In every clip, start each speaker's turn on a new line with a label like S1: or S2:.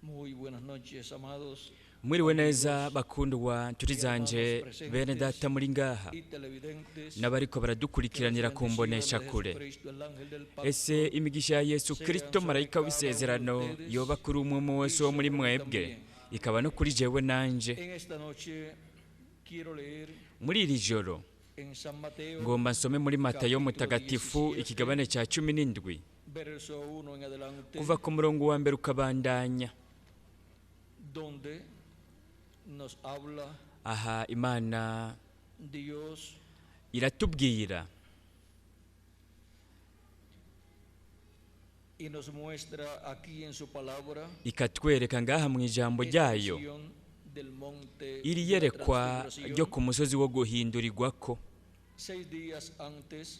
S1: Muy buenas noches, amados
S2: Mwiriwe neza bakundwa nshuti zanje, bene data muri ngaha
S1: y televidentes
S2: n'abariko baradukurikiranira
S1: que
S2: ku
S1: las
S2: mbonesha
S1: bendiciones de
S2: kure.
S1: Jesucristo, el ángel del pacto,
S2: Ese imigisha ya Yesu Kristo marayika w'isezerano yoba kuri umwe umwe wese wo muri mwebwe, ikaba no kuri jewe nanje.
S1: En esta noche quiero leer
S2: Muri iri joro
S1: en San Mateo,
S2: ngomba nsome muri Matayo mutagatifu ikigabane cya 17,
S1: verso 1 en adelante,
S2: kuva ku murongo wa mbere ukabandanya.
S1: donde nos habla
S2: Aha Imana
S1: Dios
S2: iratubwira
S1: y nos muestra aquí en su palabra
S2: ikatwereka ngaha mu ijambo
S1: esta
S2: ryayo
S1: visión del monte
S2: iri
S1: de la
S2: yerekwa
S1: transfiguración.
S2: ryo ku musozi wo guhindurirwako.
S1: 6 días antes,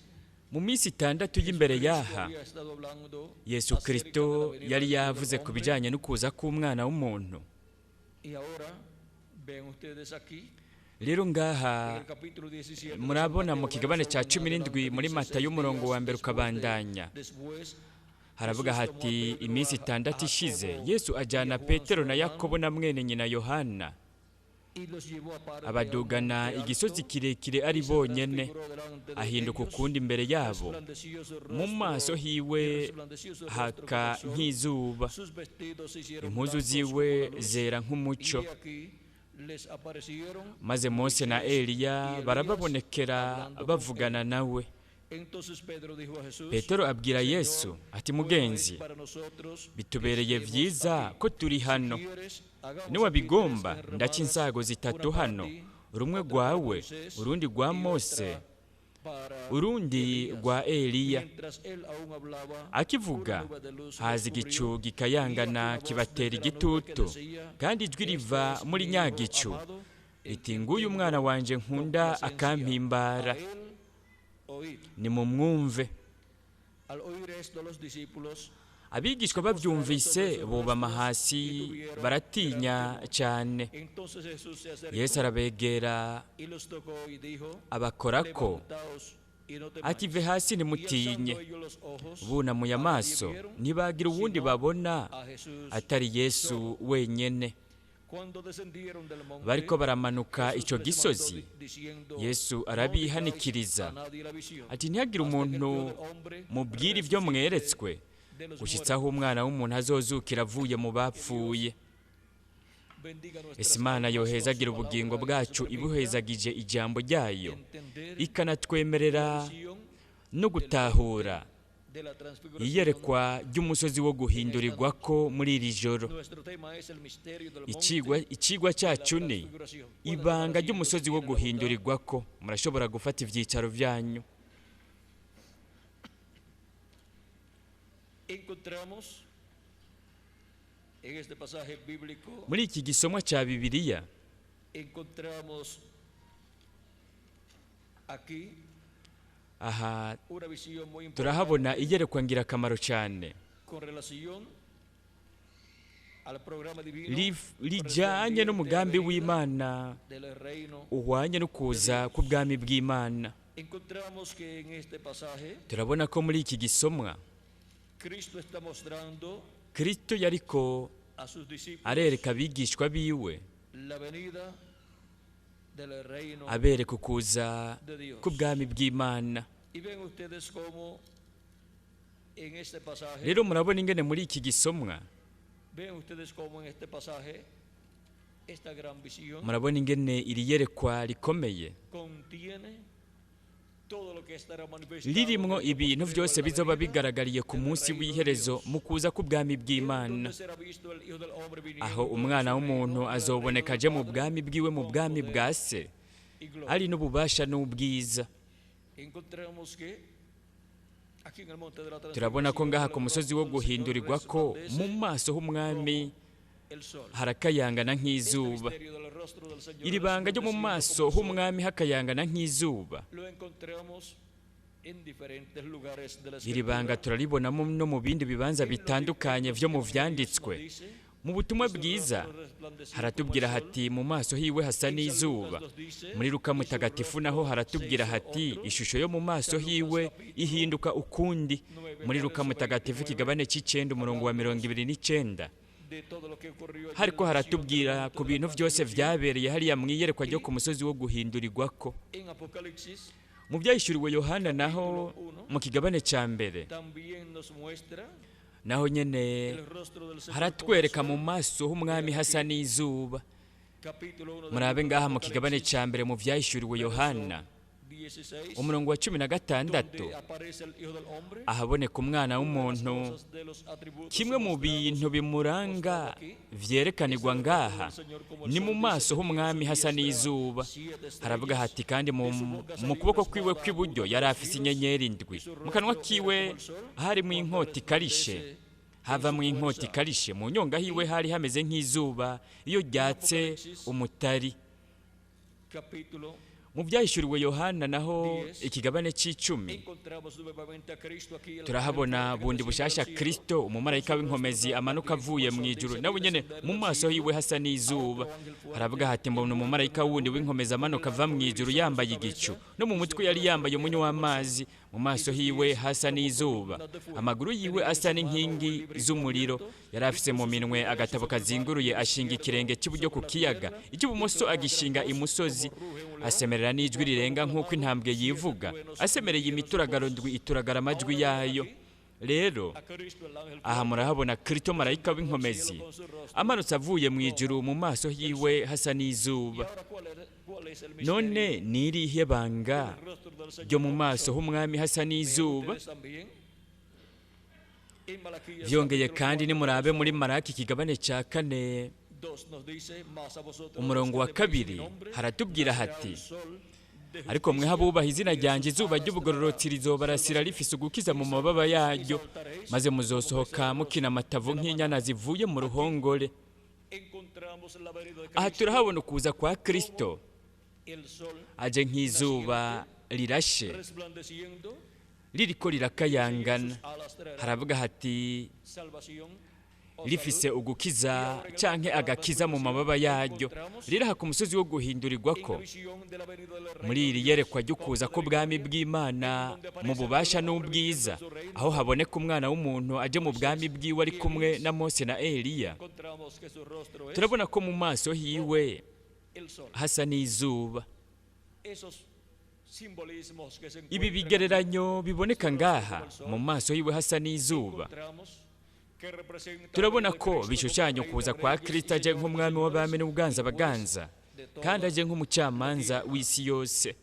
S2: Mu minsi 6 y'imbere
S1: Jesucristo
S2: y'aha,
S1: había estado hablando
S2: Yesu
S1: acerca de la
S2: Kristo
S1: venida
S2: yari
S1: del Hijo del
S2: yavuze ku
S1: Hombre.
S2: bijyanye no kuza k'umwana w'umuntu.
S1: Y ahora ven ustedes aquí
S2: Rero
S1: en
S2: ngaha
S1: el capítulo 17 de San
S2: murabona mu
S1: Mateo,
S2: kigabane
S1: verso
S2: cya
S1: 1 en
S2: 17
S1: adelante,
S2: muri
S1: dice,
S2: Matayo
S1: "Seis
S2: umurongo
S1: días
S2: wa mbere
S1: después de-
S2: ukabandanya,
S1: después
S2: haravuga
S1: Jesús tomó a
S2: hati
S1: Pedro,
S2: iminsi
S1: a
S2: 6 ishize
S1: Jacobo
S2: Yesu
S1: y a
S2: ajyana
S1: Juan,
S2: Petero
S1: su
S2: na
S1: hermano,
S2: Yakobo na mwene nyina Yohana,
S1: y los llevó aparte a un
S2: abadugana
S1: monte
S2: igisozi
S1: alto,
S2: kirekire ari
S1: y se
S2: bonyene,
S1: transfiguró delante de
S2: ahinduka
S1: ellos,
S2: ukundi imbere yabo,
S1: resplandeció su
S2: mu
S1: rostro,
S2: maso
S1: y
S2: hiwe
S1: resplandeció su rostro
S2: haka
S1: como el sol,
S2: nk'izuba,
S1: sus vestidos se hicieron
S2: impuzu
S1: blancos
S2: ziwe
S1: como la luz,
S2: zera
S1: y
S2: nk'umuco.
S1: he aquí les aparecieron
S2: Maze Mose na
S1: Moisés y
S2: Eliya
S1: Elías
S2: barababonekera
S1: hablando con
S2: bavugana
S1: él.
S2: nawe.
S1: Entonces Pedro dijo a Jesús,
S2: Petero abwira
S1: Señor,
S2: Yesu ati
S1: bueno es
S2: mugenzi,
S1: para nosotros que
S2: bitubereye
S1: estemos
S2: vyiza
S1: aquí.
S2: ko turi
S1: Si
S2: hano.
S1: quieres, hagamos aquí tres
S2: Niwabigomba ndaca
S1: enramadas,
S2: insago zitatu
S1: una para
S2: hano,
S1: ti,
S2: rumwe
S1: otra para
S2: rwawe,
S1: Moisés
S2: urundi rwa
S1: y
S2: Mose,
S1: otra para
S2: urundi
S1: Elías.
S2: rwa Eliya.
S1: Mientras él aún hablaba,
S2: Akivuga
S1: una nube de luz
S2: haza
S1: los
S2: igicu
S1: cubrió, y he
S2: gikayangana
S1: aquí una voz
S2: kibatera
S1: desde la nube que
S2: igitutu,
S1: decía,
S2: kandi ijwi
S1: Este
S2: riva
S1: es
S2: muri
S1: mi
S2: nya
S1: Hijo
S2: gicu
S1: amado, en
S2: riti
S1: quien
S2: nguyu
S1: tengo
S2: umwana wanje nkunda
S1: complacencia.
S2: akampimbara,
S1: A él oíd.
S2: nimumwumve.
S1: Al oír esto los discípulos
S2: Abigishwa bavyumvise bubama hasi baratinya cyane.
S1: Entonces Jesús se acercó
S2: Yesu arabegera
S1: y los tocó y dijo,
S2: abakorako
S1: Levantaos y no
S2: ati
S1: temáis.
S2: ve hasi
S1: Y
S2: ntimutinye.
S1: alzando ellos los ojos,
S2: Bunamuye
S1: a nadie
S2: amaso
S1: vieron,
S2: ntibagira uwundi
S1: sino
S2: babona
S1: a Jesús
S2: atari Yesu
S1: solo.
S2: wenyene.
S1: Cuando descendieron del monte,
S2: Bariko baramanuka
S1: Jesús
S2: ico
S1: les mandó
S2: gisozi,
S1: diciendo,
S2: Yesu
S1: "No digáis
S2: arabihanikiriza
S1: a nadie la visión,
S2: ati ntihagire
S1: hasta que el
S2: umuntu
S1: Hijo del Hombre
S2: mubwira ibyo
S1: resucite
S2: mweretswe
S1: de los
S2: gushitsa aho
S1: muertos".
S2: umwana w'umuntu azozukira avuye mu bapfuye.
S1: Bendiga
S2: Ese
S1: nuestras
S2: Imana
S1: almas con su
S2: yohezagira ubugingo
S1: palabra y nos
S2: bwacu
S1: permita
S2: ibuhezagije ijambo ryayo,
S1: entender
S2: ikanatwemerera
S1: la visión
S2: no gutahura
S1: de la transfiguración.
S2: iyerekwa ry'umusozi wo guhindurirwako muri iri joro.
S1: Nuestro tema es el misterio del monte
S2: Icigwa
S1: de la
S2: cyacu ni
S1: transfiguración. Pueden tomar
S2: ibanga
S1: asiento si
S2: ry'umusozi wo
S1: tienen la bondad.
S2: guhindurirwako. Murashobora gufata ivyicaro vyanyu.
S1: Encontramos en este pasaje bíblico,
S2: Muri iki gisomwa ca Bibiliya
S1: encontramos aquí
S2: aha
S1: una visión muy importante
S2: turahabona iyerekwa ngirakamaro cyane
S1: con relación al programa divino
S2: rijanye
S1: correspondiente a la
S2: n'umugambi
S1: venida
S2: w'Imana
S1: del reino.
S2: uhwanye no kuza k'ubwami bw'Imana.
S1: Encontramos que en este pasaje
S2: Turabona ko muri iki gisomwa
S1: Cristo está mostrando
S2: Kristo yariko
S1: a sus discípulos
S2: arereka abigishwa biwe,
S1: la venida del reino
S2: abereka ukuza
S1: de Dios.
S2: k'ubwami bw'Imana.
S1: Y ven ustedes cómo en este pasaje,
S2: Rero murabona ingene muri iki gisomwa,
S1: ven ustedes cómo en este pasaje esta gran visión
S2: murabona ingene iri yerekwa rikomeye
S1: contiene todo lo que estará manifestado
S2: ririmwo
S1: en el
S2: ibintu
S1: postrero
S2: vyose
S1: en la
S2: bizoba
S1: venida
S2: bigaragariye ku
S1: del
S2: munsi
S1: reino de
S2: w'iherezo
S1: Dios.
S2: mu kuza k'ubwami
S1: En
S2: bw'Imana,
S1: donde será visto el Hijo del Hombre viniendo
S2: aho
S1: en
S2: umwana
S1: su
S2: w'umuntu
S1: reino, en el reino
S2: azoboneka
S1: del
S2: aje mu
S1: Padre,
S2: bwami bwiwe, mu
S1: con
S2: bwami
S1: poder
S2: bwa se,
S1: y gloria.
S2: ari n'ububasha n'ubwiza.
S1: Encontramos que aquí en el monte de la
S2: Turabona ko
S1: transfiguración
S2: ngaha
S1: el
S2: ku musozi wo
S1: rostro del Señor
S2: guhindurirwako mu
S1: resplandece
S2: maso h'umwami
S1: como el sol.
S2: harakayangana
S1: Este
S2: nk'izuba.
S1: misterio del rostro del Señor
S2: Iri banga ryo mu
S1: resplandeciendo
S2: maso
S1: como el sol
S2: h'umwami hakayangana nk'izuba,
S1: lo encontramos en diferentes lugares de la
S2: iri banga
S1: Escritura.
S2: turaribonamo no mu bindi bibanza
S1: En los
S2: bitandukanye
S1: diferentes
S2: vyo mu
S1: evangelios nos
S2: vyanditswe.
S1: dice
S2: Mu butumwa
S1: que su
S2: bwiza
S1: rostro resplandeció como el
S2: haratubwira
S1: sol.
S2: hati mu maso hiwe hasa
S1: En San
S2: n'izuba.
S1: Lucas nos dice
S2: Muri Luka
S1: y su
S2: mutagatifu naho
S1: rostro se
S2: haratubwira
S1: hizo
S2: hati
S1: otro.
S2: ishusho yo mu maso
S1: San Lucas
S2: hiwe
S1: capítulo
S2: ihinduka ukundi.
S1: 9,
S2: Muri Luka
S1: verso
S2: mutagatifu
S1: 29,
S2: ikigabane c'icenda umurongo wa
S1: hablándonos
S2: 29
S1: de
S2: Hariko haratubwira ku bintu byose vyabereye hariya mwiyerekwa ryo ku musozi wo guhindurirwako. Mu byahishuriwe Yohana naho mu kigabane ca mbere, naho nyene haratwereka mu maso h'umwami hasa n'izuba. Murabe ngaha mu kigabane ca mbere mu vyahishuriwe Yohana, umurongo wa 16, ahaboneka umwana w'umuntu. Kimwe mu bintu bimuranga vyerekanirwa ngaha ni mu maso h'umwami hasa n'izuba. Haravuga hati: "Kandi mu kuboko kwiwe kw'iburyo yari afise inyenyeri indwi, mu kanwa kiwe harimo inkota ikarishe, havamwo inkota ikarishe, mu nyonga hiwe hari hameze nk'izuba iyo ryatse umutari." Mu byahishuriwe Yohana naho ikigabane c'icumi, turahabona bundi bushasha Kristo, umumarayika w'inkomezi amanuka avuye mu ijuru, nawe nyene mu maso hiwe hasa n'izuba. Haravuga hati: "Mbona umumarayika wundi w'inkomezi amanuka ava mu ijuru, yambaye igicu, no mu mutwe yari yambaye umunywa w'amazi, mu maso hiwe hasa n'izuba, amaguru yiwe asa n'inkingi z'umuriro. Yari afise mu minwe agatabo kazinguruye, ashinga ikirenge cy'iburyo ku kiyaga, icy'ibumoso agishinga imusozi, asemerera n'ijwi rirenga nk'uko intambwe yivuga, asemereye imituragaro ndwi ituragara amajwi yayo." Rero aha murahabona Kristo, marayika w'inkomezi, amanutse avuye mu ijuru, mu maso hiwe hasa n'izuba. None ni irihe banga ryo mu maso h'umwami hasa n'izuba? Vyongeye kandi, nimurabe muri Maraki ikigabane ca 4, umurongo wa 2, haratubwira hati: "Ariko mwe abubaha izina ryanjye, izuba ry'ubugororotsi rizobarasira rifise ugukiza mu mababa yaryo, maze muzosohoka mukina amatavu nk'inyana zivuye mu ruhongore." Aha turahabona ukuza kwa Kristo aje nk'izuba rirashe ririko rirakayangana. Haravuga hati: "Rifise ugukiza canke agakiza mu mababa yaryo." Rero aha ku musozi wo guhindurirwako, muri iri yerekwa ry'ukuza k'ubwami bw'Imana mu bubasha n'ubwiza, aho haboneka umwana w'umuntu aje mu bwami bwiwe ari kumwe na Mose na Eliya, turabona ko mu maso hiwe hasa n'izuba. Ibi bigereranyo biboneka ngaha, mu maso hiwe hasa n'izuba, turabona ko bishushanya ukuza kwa Kristo aje nk'umwami w'abami n'ubwanza baganza, kandi aje nk'umucamanza w'isi yose.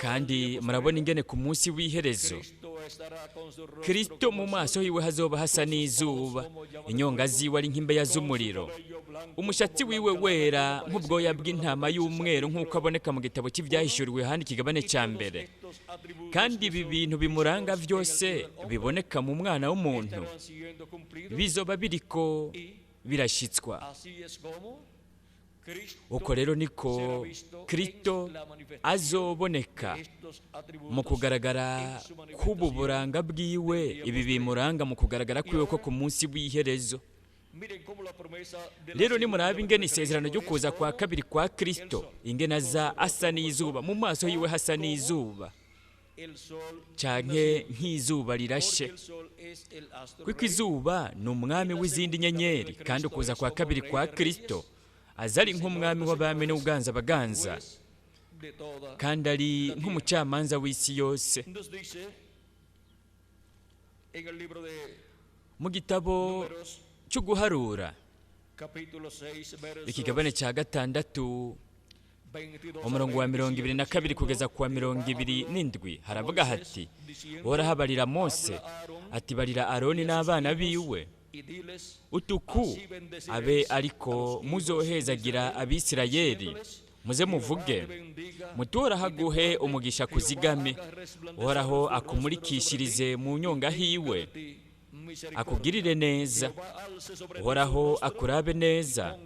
S2: Kandi murabona ingene ku munsi w'iherezo Kristo mu maso hiwe hazoba hasa n'izuba, inyonga ziwe ari nk'imbeya z'umuriro, umushatsi wiwe wera nk'ubwoya bw'intama y'umweru, nk'uko aboneka mu gitabo cy'ibyahishuriwe handi ikigabane cya 1. Kandi ibi bintu bimuranga byose biboneka mu mwana w'umuntu bizoba biriko birashyitswa. Uko rero niko Kristo azoboneka mu kugaragara k'ubu buranga bwiwe, ibi bimuranga mu kugaragara kwiwe ko ku munsi w'iherezo. Rero nimuraba ingene isezerano ryo kuza kwa kabiri kwa Kristo, ingene aza asa n'izuba, mu maso yiwe hasa n'izuba canke nk'izuba rirashe, kuko izuba ni umwami w'izindi nyenyeri, kandi ukuza kwa kabiri kwa Kristo aza ari nk'umwami w'abami n'ubwanza baganza, kandi ari nk'umucamanza w'isi yose. Mu gitabo cyo guharura ikigabane cya 6, umurongo wa 22 kugeza ku wa 27, haravuga hati: "Uhoraho abarira Mose ati: 'Barira Aroni n'abana biwe utuku abe ariko muzohezagira Abisirayeli, muze muvuge muti: Uhoraho aguhe umugisha kuzigame, Uhoraho akumurikishirize mu nyonga hiwe, akugirire neza, Uhoraho akurabe neza,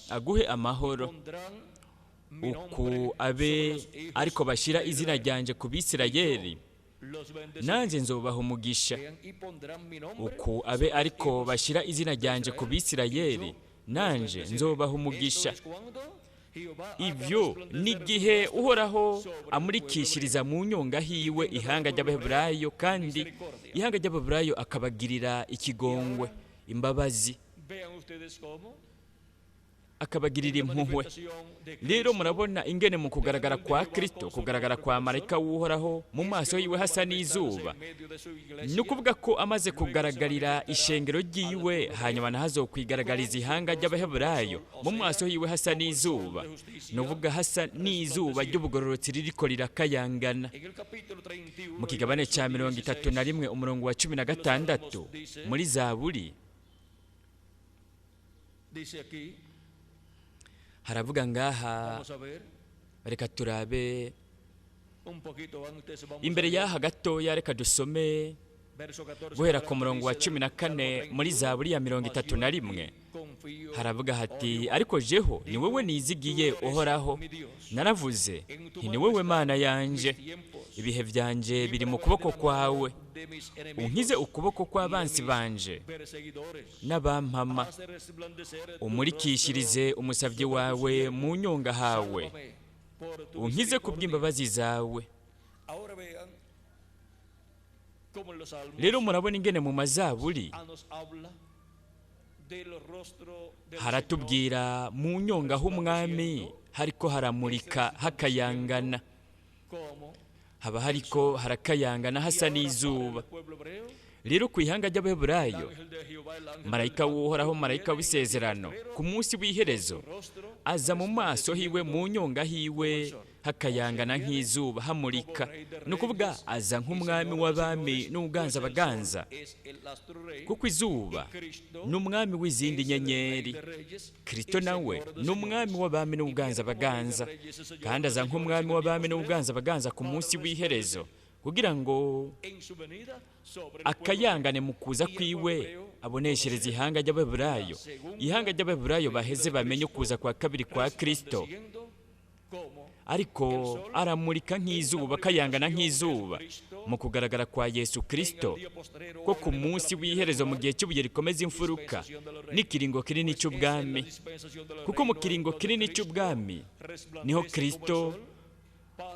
S2: aguhe amahoro. Uku abe ariko bashira izina ryanje ku Bisirayeli, nanjye nzobaha umugisha. Uku abe ariko bashira izina ryanje ku Bisirayeli, nanje nzobaha umugisha.'" Ivyo ni igihe Uhoraho amurikishiriza mu nyonga hiwe ihanga ry'Abaheburayo, kandi ihanga ry'Abaheburayo akabagirira ikigongwe, imbabazi, akabagirira impuhwe. Rero murabona ingene mu kugaragara kwa Kristo, kugaragara kwa marayika w'Uhoraho, mu maso yiwe hasa n'izuba. Ni ukuvuga ko amaze kugaragarira ishengero ryiwe, hanyuma naho azokwigaragariza ihanga ry'Abaheburayo mu maso yiwe hasa n'izuba, ni ukuvuga hasa n'izuba ry'ubugororotsi ririko rirakayangana. Mu kigabane cya 31 umurongo wa 16 muri Zaburi haravuga ngaha, reka turabe imbere y'aha gatoya, reka dusome guhera ku murongo wa 14 muri Zaburi ya 31. Haravuga hati: ariko jeho ni wowe nizigiye Uhoraho, naravuze nti ni wowe Mana yanje, ibihe byanje biri mu kuboko kwawe, unkize ukuboko kw'abansi banje n'abampama, umurikishirize umusabyi wawe mu nyonga hawe, unkize kubw'imbabazi zawe. Rero murabona ingene mu mazaburi haratubwira mu nyonga h'umwami hariko haramurika hakayangana, haba hariko harakayangana hasa n'izuba. Rero ku ihanga ry'Abaheburayo, marayika w'Uhoraho, marayika w'isezerano, ku munsi w'iherezo aza mu maso hiwe, mu nyonga hiwe hakayangana nk'izuba, hamurika. Ni ukuvuga aza nk'umwami w'abami n'uganza abaganza, kuko izuba ni umwami w'izindi nyenyeri. Kristo nawe ni umwami w'abami n'uganza abaganza, kandi aza nk'umwami w'abami n'uganza abaganza ku munsi w'iherezo, kugira ngo akayangane mu kuza kwiwe aboneshereza ihanga ry'Abaheburayo. Ihanga ry'Abaheburayo baheze bamenye ukuza kwa kabiri kwa Kristo, ariko aramurika nk'izuba, akayangana nk'izuba mu kugaragara kwa Yesu Kristo ko ku munsi w'iherezo, mu gihe cy'ibuye rikomeza imfuruka n'ikiringo kinini cy'ubwami. Kuko mu kiringo kinini cy'ubwami niho Kristo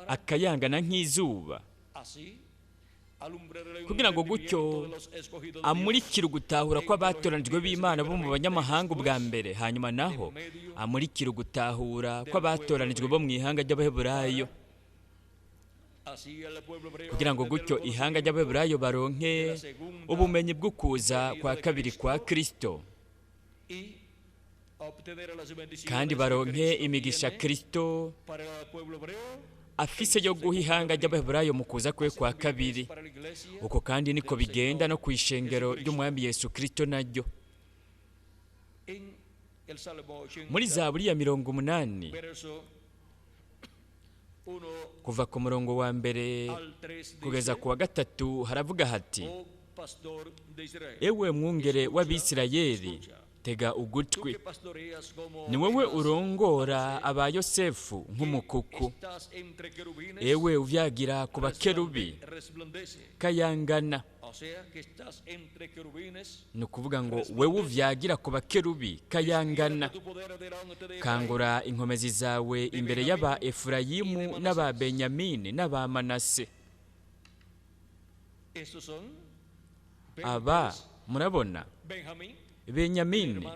S2: akayangana nk'izuba, kugira ngo gutyo amurikire ugutahura kw'abatoranijwe b'Imana bo mu banyamahanga ubwa mbere, hanyuma naho amurikire ugutahura kw'abatoranijwe bo mu ihanga ry'Abaheburayo, kugira ngo gutyo ihanga ry'Abaheburayo baronke ubumenyi bw'ukuza kwa kabiri kwa Kristo, kandi baronke imigisha Kristo afise yo guha ihanga ry'Abaheburayo mu kuza kwe kwa kabiri. Uko kandi niko bigenda no ku ishengero ry'umwami Yesu Kristo naryo. Muri Zaburi ya 80 kuva ku murongo wa 1 kugeza ku wa 3 haravuga hati: ewe mwungere w'Abisirayeli, tega ugutwi, ni wowe urongora aba Yosefu nk'umukuku, ewe uvyagira ku bakerubi kayangana. Ni ukuvuga ngo wewe uvyagira ku bakerubi kayangana, kangura inkomezi zawe imbere y'aba Efurayimu n'aba Benyamini n'aba Manase. Aba murabona Benyamini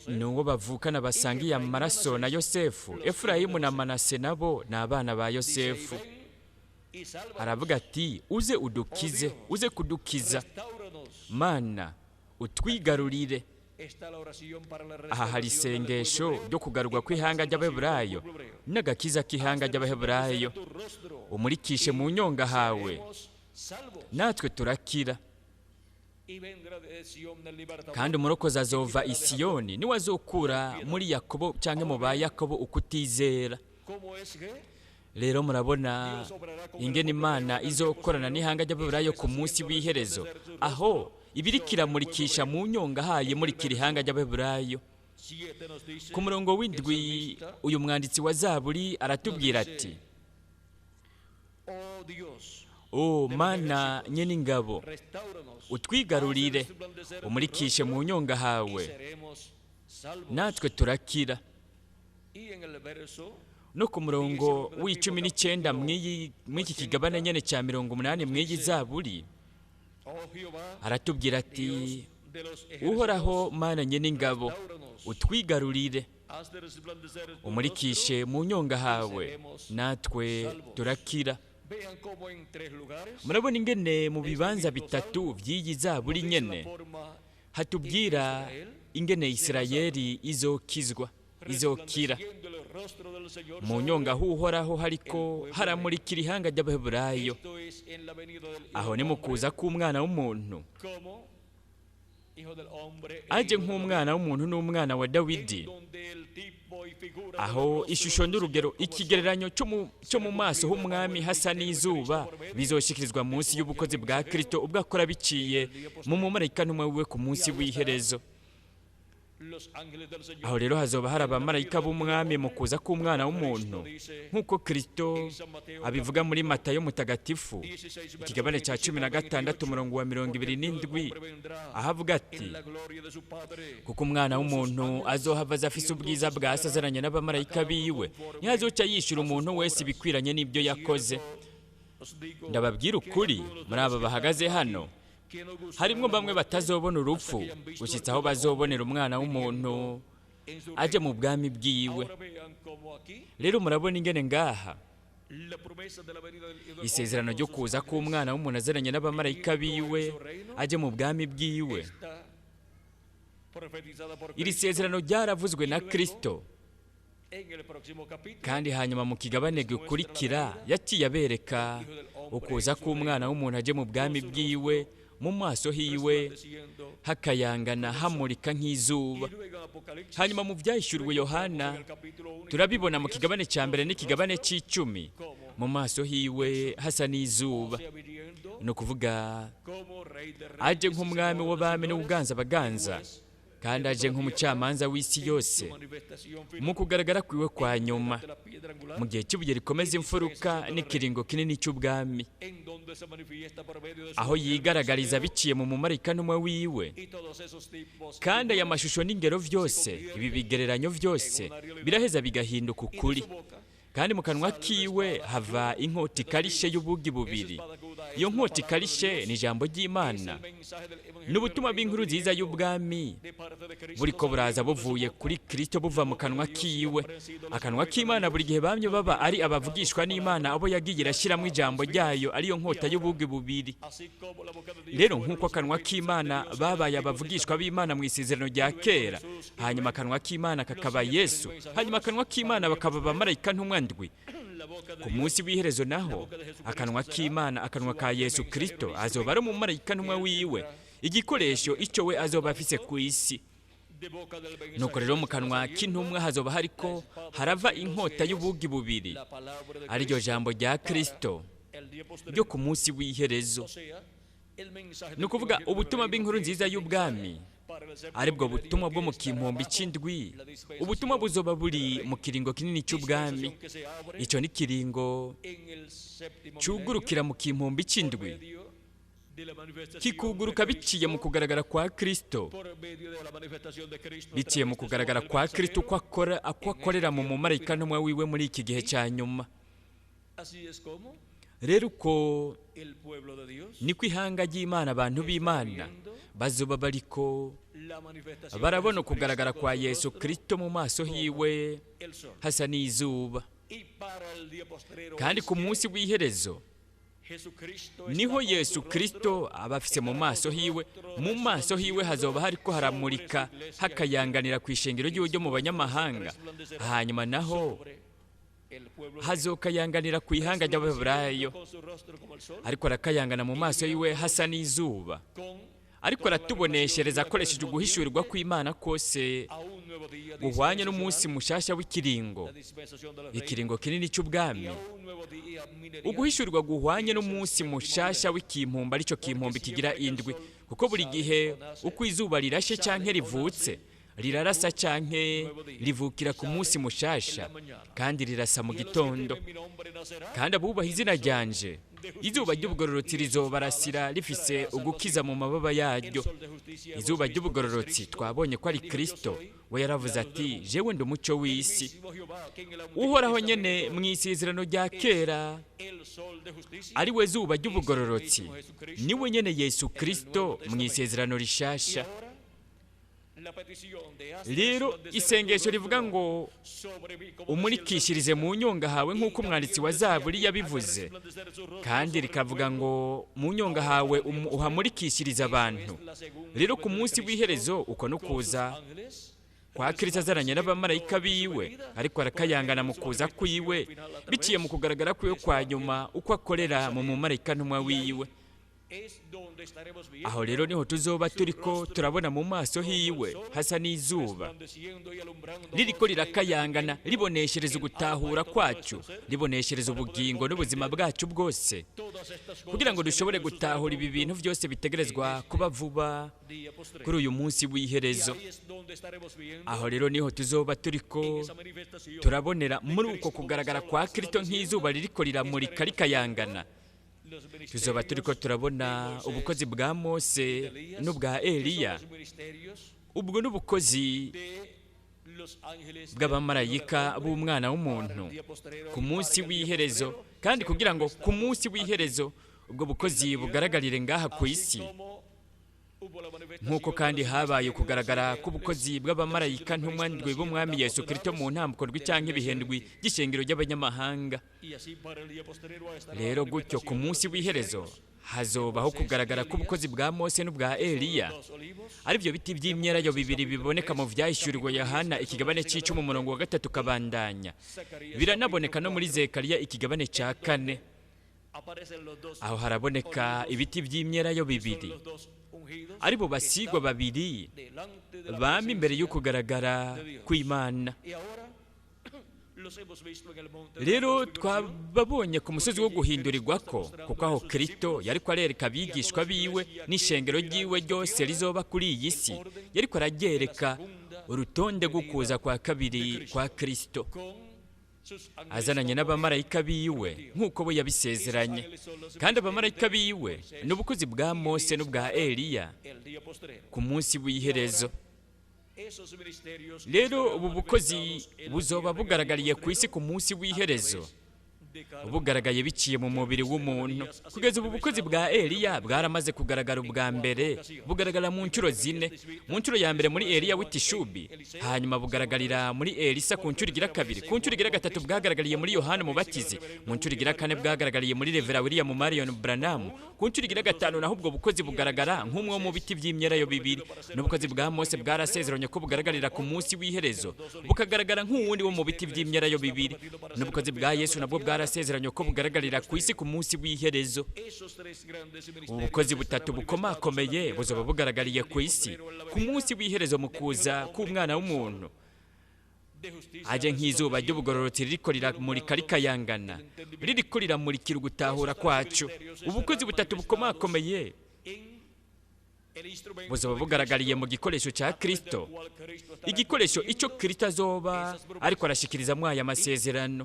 S2: ni uwo bavukana basangiye amaraso na Yosefu. Efurayimu na Manase nabo ni abana ba Yosefu. Aravuga ati uze udukize, uze kudukiza, Mana utwigarurire. Aha hari isengesho ryo kugarurwa kw'ihanga ry'Abaheburayo n'agakiza k'ihanga ry'Abaheburayo. Umurikishe mu nyonga hawe, natwe turakira. Kandi umurokozi azova i Siyoni, niwe azokura muri Yakobo cyangwa mu ba Yakobo ukutizera. Rero murabona ingene Imana izokorana n'ihanga ry'Abaheburayo ku munsi w'iherezo, aho ibirikiramurikisha mu nyonga haye murikira ihanga ry'Abaheburayo. Ku murongo w'7 uyu mwanditsi wa Zaburi aratubwira ati: O Mana nyen'ingabo, utwigarurire, umurikishe mu nyonga hawe, natwe turakira. No ku murongo w'19 mw'iki kigabane nyene cya 80 mw'iyi zaburi, aratubwira ati: "Uhoraho Mana nyene ingabo, utwigarurire, umurikishe mu nyonga hawe, natwe turakira." Murabona ingene mu bibanza bitatu by'iyi zaburi nyene hatubwira ingene Isirayeli izokizwa, izokira. Mu nyonga h'Uhoraho hariko haramurikira ihanga ry'Abaheburayo. Aho ni mu kuza k'Umwana w'umuntu, aje nk'Umwana w'umuntu n'Umwana wa Dawidi, aho ishusho n'urugero, ikigereranyo cyo mu maso h'Umwami hasa n'izuba, bizoshikirizwa munsi y'ubukozi bwa Kristo ubwo akora biciye mu mumarayika ntumwe wiwe ku munsi w'iherezo. Aho rero hazoba hari abamarayika b'Umwami mu kuza k'Umwana w'umuntu, nk'uko Kristo abivuga muri Matayo Mutagatifu, ikigabane cya 16, umurongo wa 27, aho avuga ati: "Kuko Umwana w'umuntu azohava aza afise ubwiza bwa Se azananye n'abamarayika biwe, ntihazoca yishyura umuntu wese ibikwiranye n'ibyo yakoze. Ndababwira ukuri, muri aba bahagaze hano harimwo bamwe batazobona urupfu gushyitsa aho bazobonera Umwana w'umuntu aje mu bwami bwiwe." Rero murabona ingene ngaha isezerano ryo kuza k'Umwana w'umuntu azananye n'abamarayika biwe aje mu bwami bwiwe, iri sezerano ryaravuzwe na Kristo. Kandi hanyuma mu kigabane gikurikira yaciye abereka ukuza k'Umwana w'umuntu aje mu bwami bwiwe, mu maso hiwe hakayangana hamurika nk'izuba. Hanyuma mu Byahishuriwe Yohana turabibona mu kigabane cya 1 n'ikigabane c'10, mu maso hiwe hasa n'izuba, ni ukuvuga aje nk'Umwami w'abami n'ubuganza baganza, kandi aje nk'umucamanza w'isi yose mu kugaragara kwiwe kwa nyuma, mu gihe cy'ibuye rikomeza imfuruka n'ikiringo kinini cy'ubwami, aho yigaragariza biciye mu mumarayika ntumwe wiwe. Kandi aya mashusho n'ingero vyose, ibi bigereranyo vyose, biraheza bigahinduka ukuri. Kandi mu kanwa kiwe hava inkota ikarishe y'ubugi bubiri. Iyo nkota ikarishe ni ijambo ry'Imana n'ubutumwa bw'inkuru nziza y'ubwami buriko buraza buvuye kuri Kristo, buva mu kanwa kiwe. Akanwa k'Imana, buri gihe bamye baba ari abavugishwa n'Imana, abo yagiye irashyiramo ijambo ryayo, ariyo nkota y'ubugi bubiri. Rero nk'uko akanwa k'Imana babaye abavugishwa b'Imana mu isezerano rya kera, hanyuma akanwa k'Imana kakaba Yesu, hanyuma akanwa k'Imana bakaba abamarayika ntumwa ndwi, ku munsi w'iherezo naho akanwa k'Imana, akanwa ka Yesu Kristo, azoba ari umumarayika ntumwa wiwe, igikoresho icyo we azoba afise ku isi. Nuko rero mu kanwa k'intumwa hazoba hariko harava inkota y'ubugi bubiri, ariryo jambo rya Kristo ryo ku munsi w'iherezo, ni ukuvuga ubutumwa bw'inkuru nziza y'ubwami, aribwo butumwa bwo mu kimpumbi c'indwi. Ubutumwa buzoba buri mu kiringo kinini cy'ubwami. Icyo ni kiringo cugurukira mu kimpumbi c'indwi, kikuguruka biciye mu kugaragara kwa Kristo, biciye mu kugaragara kwa Kristo uko akora, uko akorera mu mumarayika ntumwa wiwe muri iki gihe cya nyuma. Rero uko niko ihanga ry'Imana, abantu b'Imana, bazoba bariko barabona ukugaragara kwa Yesu Kristo, mu maso hiwe hasa n'izuba. Kandi ku munsi w'iherezo niho Yesu Kristo aba afise mu maso hiwe, mu maso hiwe hazoba hariko haramurika hakayanganira ku ishengero ry'iwe ryo mu banyamahanga, hanyuma naho hazokayanganira ku ihanga ry'Abaheburayo. Ariko arakayangana, mu maso yiwe hasa n'izuba, ariko aratuboneshereza akoresheje uguhishurirwa kw'Imana kose guhwanye n'umunsi mushasha w'ikiringo, ikiringo kinini cy'ubwami, uguhishurirwa guhwanye n'umunsi mushasha w'ikimpumbi, aricyo kimpumbi kigira indwi, kuko buri gihe uko izuba rirashe canke rivutse Rirarasa canke rivukira ku munsi mushasha, kandi rirasa mu gitondo. Kandi abubaha izina ryanje, izuba ry'ubugororotsi rizobarasira rifise ugukiza mu mababa yaryo. Izuba ry'ubugororotsi twabonye ko ari Kristo. We yaravuze ati: "Jewe ndi umuco w'isi." Uhoraho nyene mu isezerano rya kera, ari we zuba ry'ubugororotsi, niwe nyene Yesu Kristo mu isezerano rishasha. Rero isengesho rivuga ngo "Umurikishirize mu nyonga hawe", nk'uko umwanditsi wa Zaburi yabivuze, kandi rikavuga ngo mu nyonga hawe uhamurikishirize abantu. Rero ku munsi w'iherezo, uko no kuza kwa Kristo azaranye n'abamarayika biwe, ariko arakayangana mu kuza kwiwe biciye mu kugaragara kwiwe kwa nyuma, uko akorera mu mumarayika ntumwa wiwe. Aho rero niho tuzoba turiko turabona mu maso hiwe hasa n'izuba ririko rirakayangana, riboneshereza ugutahura kwacu, riboneshereza ubugingo n'ubuzima bwacu bwose, kugira ngo dushobore gutahura ibi bintu byose bitegerezwa kuba vuba kuri uyu munsi w'iherezo. Aho rero niho tuzoba turiko turabonera muri uko kugaragara kwa Kristo nk'izuba ririko riramurika rikayangana. Tuzoba turiko turabona ubukozi bwa Mose n'ubwa Eliya, ubwo n'ubukozi bw'abamarayika b'umwana w'umuntu ku munsi w'iherezo, kandi kugira ngo ku munsi w'iherezo ubwo bukozi bugaragarire ngaha ku isi, nk'uko kandi habaye kugaragara k'ubukozi bw'abamarayika ntumwa ndwi b'umwami Yesu Kristo mu ntambuko ndwi cyangwa ibihendwi by'ishengero ry'abanyamahanga. Rero gutyo ku munsi w'iherezo hazobaho kugaragara k'ubukozi bwa Mose n'ubwa Eliya, aribyo biti by'imyelayo bibiri biboneka mu Vyahishuriwe Yohana ikigabane c'icumi, umurongo wa 3 kabandanya. Biranaboneka no muri Zekariya ikigabane ca 4. Aho haraboneka ibiti by'imyelayo bibiri, aribo basigwa babiri bama imbere y'ukugaragara kw'Imana. Rero twababonye ku musozi wo guhindurirwako, kuko aho Kristo yariko arereka abigishwa biwe n'ishengero ryiwe ryose rizoba kuri iyi si, yariko araryereka urutonde rw'ukuza kwa kabiri kwa Kristo azananye n'abamarayika biwe nk'uko we yabisezeranye. Kandi abamarayika biwe ni ubukozi bwa Mose n'ubwa Eliya ku munsi w'iherezo. Rero ubu bukozi buzoba bugaragariye ku isi ku munsi w'iherezo, bugaragaye biciye mu mubiri w'umuntu. Kugeza ubu bukozi bwa Eliya bwaramaze kugaragara ubwa mbere, bugaragara mu nshuro zine. Mu nshuro ya mbere muri Eliya w'itishubi, hanyuma bugaragarira muri Elisa ku nshuro igira kabiri, ku nshuro igira gatatu bwagaragariye muri Yohana Umubatizi, mu nshuro igira kane bwagaragariye muri Revera William Marion Branham, ku nshuro igira gatanu naho ubwo bukozi bugaragara nk'umwe wo mu biti by'imyelayo bibiri. N'ubukozi bwa Mose bwarasezeranye ko bugaragarira ku munsi w'iherezo, bukagaragara nk'uwundi wo mu biti by'imyelayo bibiri. N'ubukozi bwa Yesu nabwo bwarasezeranye ko bugaragarira ku isi ku munsi w'iherezo. Ubukozi butatu bukomakomeye buzoba bugaragariye ku isi ku munsi w'iherezo mu kuza k'umwana w'umuntu aje nk'izuba ry'ubugororotsi ririko riramurika rikayangana, ririko riramurikira ugutahura kwacu. Ubukozi butatu bukomakomeye buzoba bugaragariye mu gikoresho cya Kristo, igikoresho icyo Kristo azoba ariko arashikirizamo aya masezerano.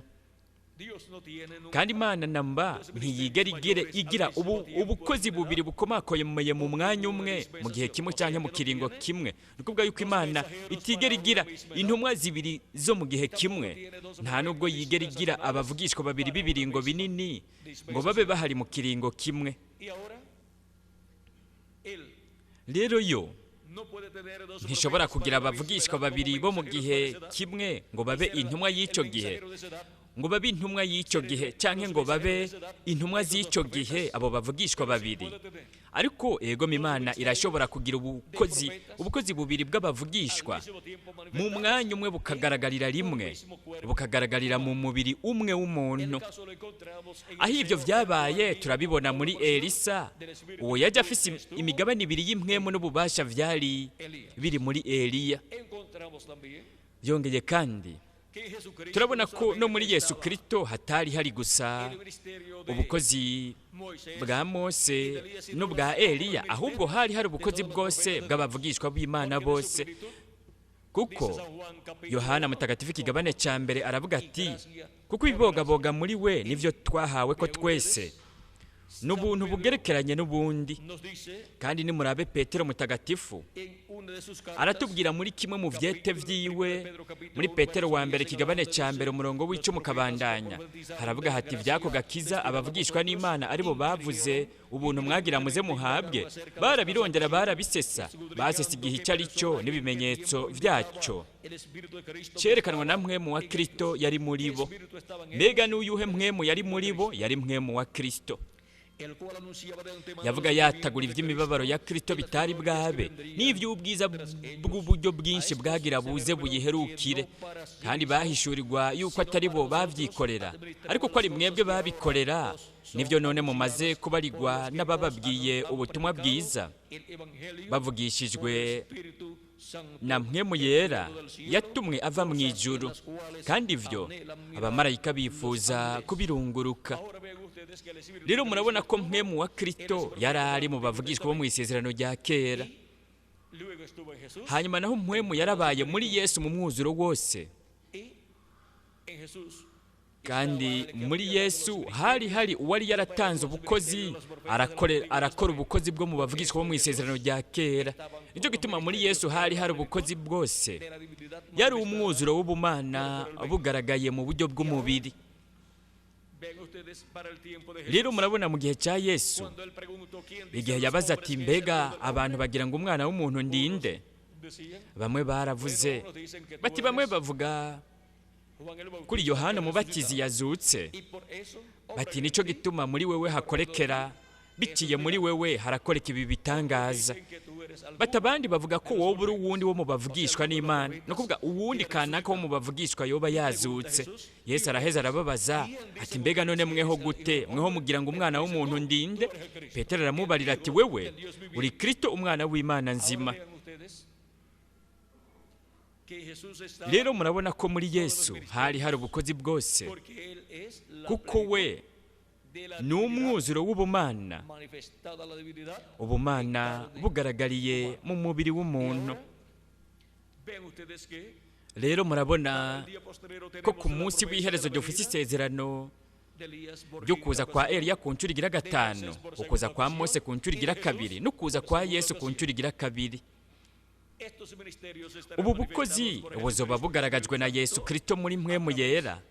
S2: Kandi Imana namba ntiyigera igira ubukozi bubiri bukomakomeye mu mwanya umwe, mu gihe kimwe cyangwa mu kiringo kimwe. Ni ukuvuga yuko Imana itigera igira intumwa zibiri zo mu gihe kimwe, nta nubwo yigera igira abavugishwa babiri b'ibiringo binini ngo babe bahari mu kiringo kimwe. Rero yo ntishobora kugira abavugishwa babiri bo mu gihe kimwe ngo babe intumwa y'icyo gihe, ngo babe intumwa y'icyo gihe, cyangwa ngo babe intumwa z'icyo gihe, abo bavugishwa babiri. Ariko ego, Imana irashobora kugira ubukozi bubiri bw'abavugishwa mu mwanya umwe, bukagaragarira rimwe, bukagaragarira mu mubiri umwe w'umuntu. Aho ibyo byabaye turabibona muri Elisa, uwo yajya afise imigabane ibiri y'impwemu n'ububasha vyari biri muri Eliya. Byongeye kandi turabona ko no muri Yesu Kristo hatari hari gusa ubukozi bwa Mose n'ubwa Eliya, ahubwo hari hari ubukozi bwose bw'abavugishwa b'Imana bose. Kuko Yohana Mutagatifu ikigabane cya mbere aravuga ati: "Kuko ibibogaboga muri we nivyo twahawe ko twese n'ubuntu bugerekeranye n'ubundi." Kandi nimurabe Petero Mutagatifu aratubwira muri kimwe mu vyete vyiwe, muri Petero wa mbere ikigabane cya mbere umurongo w'icumi ukabandanya, haravuga hati: "Ivyako gakiza abavugishwa n'Imana aribo bavuze ubuntu mwagira muze muhabwe, barabirondera barabisesa, basesa igihe icyo ari cyo n'ibimenyetso vyacyo cerekanwa na mpwemu wa Kristo yari muri bo." Mbega n'uyuhe mpwemu yari muri bo? Yari mpwemu wa Kristo. Yavuga yatagura iby'imibabaro ya Kristo bitari bwabe n'iby'ubwiza bw'uburyo bwinshi bwagira buze buyiherukire, kandi bahishurirwa yuko atari bo babyikorera, ariko ko ari mwebwe babikorera, nibyo none mumaze kubarigwa n'abababwiye ubutumwa bwiza bavugishijwe na mpwemu yera yatumwe ava mu ijuru, kandi ivyo abamarayika bifuza kubirunguruka. Rero murabona ko mpwemu wa Kristo yari ari mu bavugishwa bo mu isezerano rya kera. Hanyuma naho mpwemu yarabaye muri Yesu mu mwuzuro wose, kandi muri Yesu hari hari uwari yaratanze ubukozi, arakora ubukozi bwo mu bavugishwa bo mu isezerano rya kera. Nicyo gituma muri Yesu hari hari ubukozi bwose, yari umwuzuro w'ubumana bugaragaye mu buryo bw'umubiri. Rero murabona mu gihe cya Yesu, igihe yabaza ati: "Mbega abantu bagira ngo umwana w'umuntu ndinde?" Bamwe baravuze bati, bamwe bavuga kuri Yohana Umubatizi yazutse, bati: "Nicyo gituma muri wewe hakorekera, biciye muri wewe harakoreka ibi bitangaza." Bati abandi bavuga ko wowe uri uwundi wo mu bavugishwa n'Imana, ni ukuvuga uwundi kanaka wo mu bavugishwa yoba yazutse. Yesu araheza arababaza ati: "Mbega none mweho gute? Mweho mugira ngo umwana w'umuntu ndinde?" Petero aramubarira ati: "Wewe uri Kristo, umwana w'Imana nzima." Rero murabona ko muri Yesu hari hari ubukozi bwose, kuko we ni umwuzuro w'ubumana, ubumana bugaragariye mu mubiri w'umuntu. Rero murabona ko ku munsi w'iherezo dufite isezerano ryo kuza kwa Eliya ku nshuro igira gatanu, ukuza kwa Mose ku nshuro igira kabiri, no kuza kwa Yesu ku nshuro igira kabiri. Ubu bukozi buzoba bugaragajwe na Yesu Kristo muri mpwemu yera,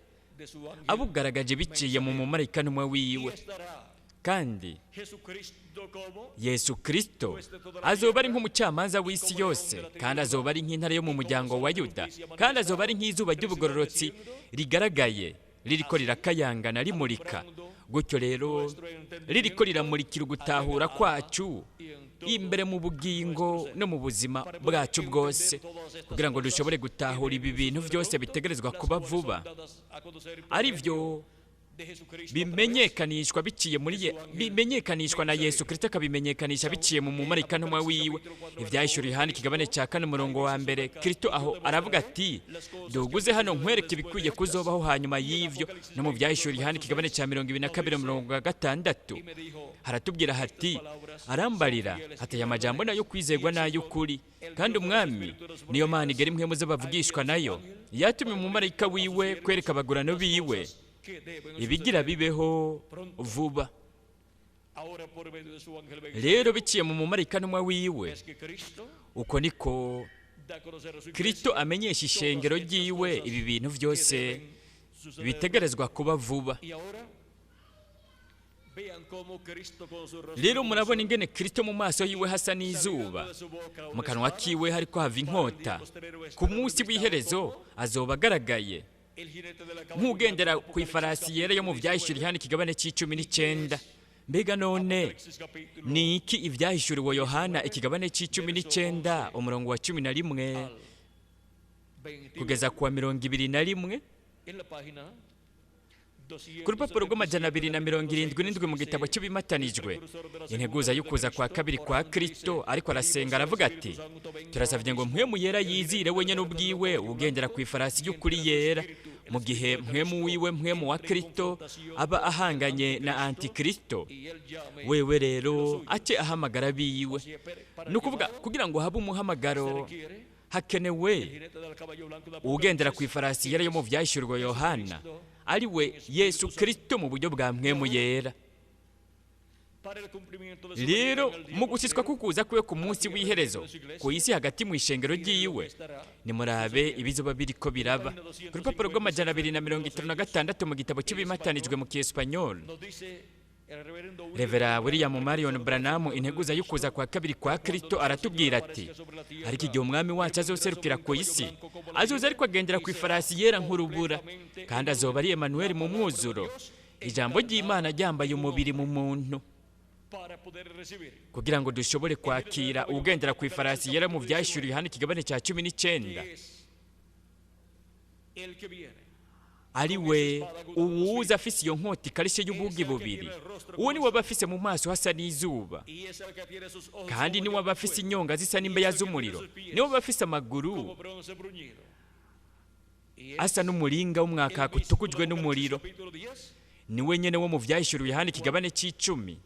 S2: abugaragaje biciye mu mumarayika ntumwe wiwe. Kandi Yesu Kristo azoba ari nk'umucamanza w'isi yose, kandi azoba ari nk'intare yo mu muryango wa Yuda, kandi azoba ari nk'izuba ry'ubugororotsi rigaragaye ririko rirakayangana rimurika. Gutyo rero ririko riramurikira ugutahura kwacu imbere mu bugingo no mu buzima bwacu bwose, kugira ngo dushobore gutahura ibi bintu byose bitegerezwa kuba vuba, ari byo bimenyekanishwa biciye muri bimenyekanishwa na Yesu Kristo, akabimenyekanisha biciye mu mumarayika ntumwa wiwe. Ivyahishuriwe Yohana ikigabane cya 4 umurongo wa mbere, Kristo aho aravuga ati: "Duguze hano nkwereke ibikwiye kuzobaho hanyuma y'ivyo." No mu Vyahishuriwe Yohana ikigabane cya 22 umurongo wa 6 haratubwira hati: "Arambarira hateye amajambo nayo kwizegwa n'ay'ukuri, kandi Umwami niyo Mana igera impwemu z'abavugishwa nayo yatumye umumarayika wiwe kwereka abagurano biwe ibigira bibeho vuba." Rero biciye mu mumarayika ntumwa wiwe, uko niko Kristo amenyesha ishengero ryiwe ibi bintu byose bitegerezwa kuba vuba. Rero murabona ingene Kristo mu maso yiwe hasa n'izuba, mu kanwa kiwe hariko hava inkota. Ku munsi w'iherezo azoba agaragaye nk'ugendera ku ifarasi yera yo mu Vyahishuriwe Yohana ikigabane c'19. Mbega none ni iki Ivyahishuriwe Yohana ikigabane c'19 umurongo wa 11 kugeza kuwa 21? Ku rupapuro rw' 277 mu gitabo cy'ibimatanijwe, integuza y'ukuza kwa kabiri kwa Kristo, ariko arasenga aravuga ati: "Turasabye ngo mpwemu yera yizire wenyine ubwiwe ugendera ku ifarasi y'ukuri yera, mu gihe mpwemu wiwe mpwemu wa Kristo aba ahanganye na Antikristo, wewe rero ace ahamagara biwe." Ni ukuvuga kugira ngo habe umuhamagaro Hakenewe ugendera ku ifarasi yera yo mu Vyahishurwa Yohana, ari we Yesu Kristo mu buryo bwa Mpwemu Yera. Rero mu gushyitswa kukuza kwe ku munsi w'iherezo ku isi hagati mu ishengero ry'iwe, nimurabe ibizoba biriko biraba. Ku rupapuro rw'ama256 mu gitabo cy'ibimatanijwe mu Kiespanyol, Revera William Marion Branham, integuza y'ukuza kwa kabiri kwa Kristo, aratubwira ati: "Ariko igihe Umwami wacu azoserukira ku isi, azoza ariko agendera ku ifarasi yera nk'urubura, kandi azoba ari Emanuel mu mwuzuro, ijambo ry'Imana ryambaye umubiri mu muntu." Kugira ngo dushobore kwakira ugendera ku ifarasi yera mu Vyahishuriwe Yohana ikigabane cya 19, ari we uwuza afise iyo nkota ikarishye y'ubugi bubiri, uwo ni waba afise mu maso hasa n'izuba, kandi ni waba afise inyonga zisa n'imbeya z'umuriro, ni waba afise amaguru asa n'umuringa w'umwakaka utukujwe n'umuriro, ni we nyene wo mu Vyahishuriwe Yohana ikigabane c'icumi,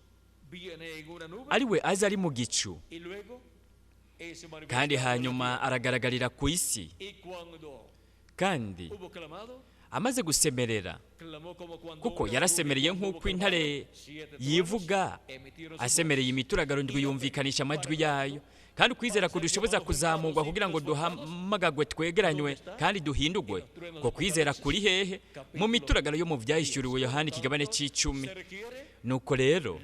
S2: ari we aza ari mu gicu, kandi hanyuma aragaragarira ku isi. Kandi amaze gusemerera, kuko yarasemereye nk'uko intare yivuga, asemereye imituragaro ndwi yumvikanisha amajwi yayo. Kandi ukwizera kudushoboza kuzamurwa kugira ngo duhamagagwe, twegeranywe kandi duhindugwe, ko kwizera kuri hehe? Mu mituragaro yo mu Vyahishuriwe Yohana ikigabane c'icumi. Nuko rero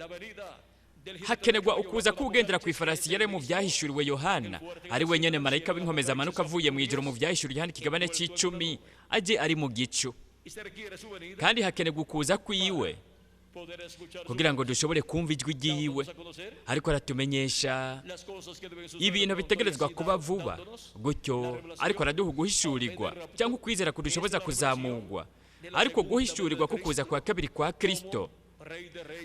S2: hakenerwa ukuza k'ugendera ku ifarasi yari mu Vyahishuriwe Yohana, ari we nyene marayika w'inkomezi amanuka avuye mu ijuru mu Vyahishuriwe Yohana ikigabane c'icumi, aje ari mu gicu. Kandi hakenerwa ukuza kwiwe kugira ngo dushobore kumva ijwi ryiwe ariko aratumenyesha ibintu bitegerezwa kuba vuba gutyo, ariko araduha uguhishurirwa cyangwa ukwizera kudushoboza kuzamurwa, ariko guhishurirwa kukuza kwa kabiri kwa Kristo,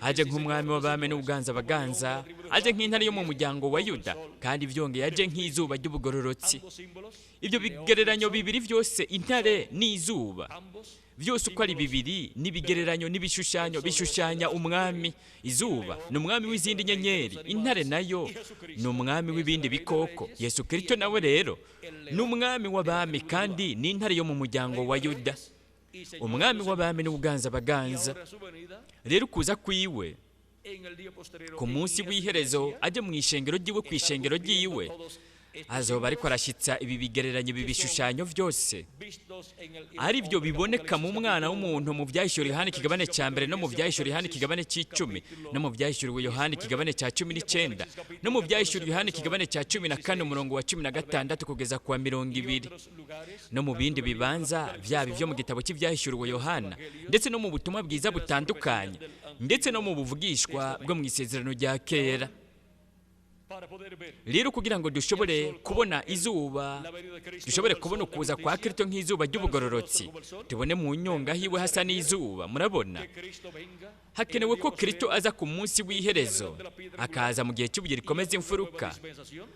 S2: aje nk'Umwami w'abami n'Ubuganza baganza, aje nk'Intare yo mu muryango wa Yuda, kandi byongeye aje nk'izuba ry'ubugororotsi. Ibyo bigereranyo bibiri byose, intare n'izuba, byose uko ari bibiri n'ibigereranyo n'ibishushanyo bishushanya Umwami. Izuba ni umwami w'izindi nyenyeri, intare nayo ni umwami w'ibindi bikoko. Yesu Kristo nawe rero ni Umwami w'abami kandi ni Intare yo mu muryango wa Yuda, Umwami w'abami n'Ubuganza baganza. Rero ukuza kwiwe ku munsi w'iherezo, ajye mu ishengero ry'iwe, ku ishengero ry'iwe, azoba ariko arashyitsa ibi bigereranyo, ibi bishushanyo byose ari byo biboneka mu mwana w'umuntu mu Byahishuriwe Yohana ikigabane cya mbere, no mu Byahishuriwe Yohana ikigabane c'icumi, no mu Byahishuriwe Yohana ikigabane cya 19, no mu Byahishuriwe Yohana ikigabane cya 14, umurongo wa 16 kugeza ku wa 20, no mu bindi bibanza, byaba ibyo mu gitabo cy'Ibyahishuriwe Yohana, ndetse no mu butumwa bwiza butandukanye, ndetse no mu buvugishwa bwo mu Isezerano rya Kera. Rero kugira ngo dushobore kubona izuba, dushobore kubona ukuza kwa Kristo nk'izuba ry'ubugororotsi, tubone mu nyonga hiwe hasa n'izuba, murabona hakenewe ko Kristo aza ku munsi w'iherezo, akaza mu gihe cy'ibuye rikomeza imfuruka,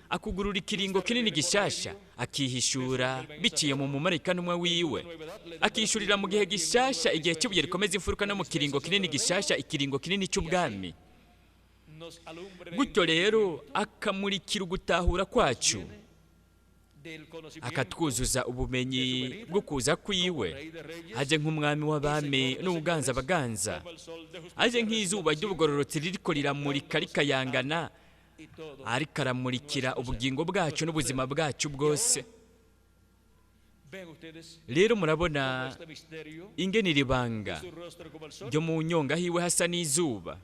S2: akugurura ikiringo kinini gishasha, akihishura biciye mu mumarayika n'umwe wiwe, akishurira mu gihe gishasha, igihe cy'ibuye rikomeza imfuruka, no mu kiringo kinini gishasha, ikiringo kinini cy'ubwami. Gutyo rero akamurikira ugutahura kwacu, akatwuzuza ubumenyi bwo kuza kwiwe, aje nk'Umwami w'abami n'Ubuganza baganza, aje nk'izuba ry'ubugororotsi ririko riramurika rikayangana, ariko aramurikira ubugingo bwacu n'ubuzima bwacu bwose. Rero murabona ingene iri banga ryo mu nyonga hiwe hasa n'izuba